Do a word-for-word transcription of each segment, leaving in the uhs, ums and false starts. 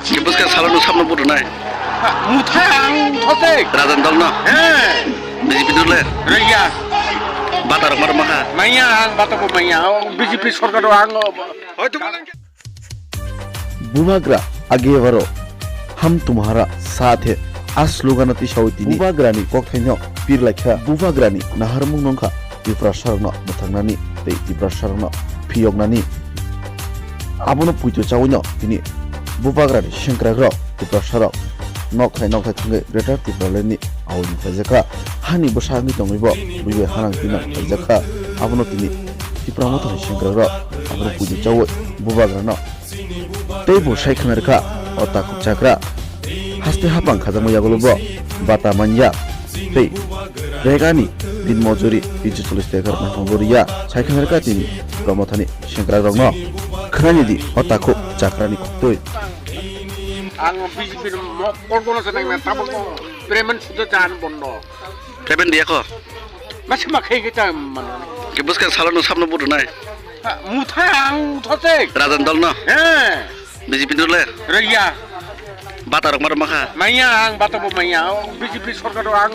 Kibus ka salo no sabno budu nai. Mutha ang those. Rajan dol no. He. B J P dol le. Raya. Bata rok mar makha. Maya ang bata bo maya. O B J P sorkar o ang. Hoy tu malang. Bubagra age baro. Ham tumhara sath hai. A slogan no tisawi tini. Bubagra ni kokthaino pir laikha. Bubagra ni naharmung nongkha. Tiprasarokno mwthangnani tei Tiprasarokno phiyoknani. Abono puito chawino tini Bubagrani sengkrakrok Tiprasarok nokthai nokthai thangwi Greater Tipralandni aoini phaijakha. Hani bwsa wngwi tongwibo buibai hanang pinang phaijakha. Abono tini Tipra Mothani sengkrakrok abono puito chawi Bubagrano tei bo sai khna rwkha o takhuk chakra. Haste hapang khajakma yagulo bo bata manya tei regani din mojuri tinso chollish taka rwna thangbo riya. Sai khna rwkha tini Tipra Mothani sengkrakrokno. Khwnani di o takhuk chakrani khuktwi. Ang B J P ni mokol bono se nang na tabuk payment suda jan bondo. Payment diya kho. Masi ma khai kita man. Kibus ka salo no sabno budu nai. Mutha ang those. Rajan dol no. He. B J P dol le. Raya. Bata rok mar makha. Maya ang bata bo maya. O B J P sorkar o ang.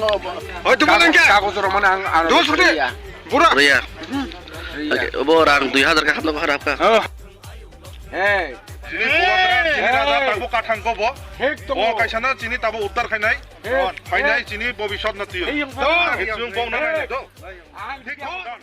Hoy tu malang kya? Kagoj rok mana ang. Dos rupiya. Bura. Raya. Hmm. Raya. Oke, obo rang dui hajar ka hamno harap ka. Oh. Hey. Chini Bubagra, chini raja tabo kathang kobo. Thik tongo. O kaisa na chini tabo uttar khainai. Hey. Phainai chini bobisot na tiyo. Hey, yang Chwng bong na nai do. Ang thik tongo.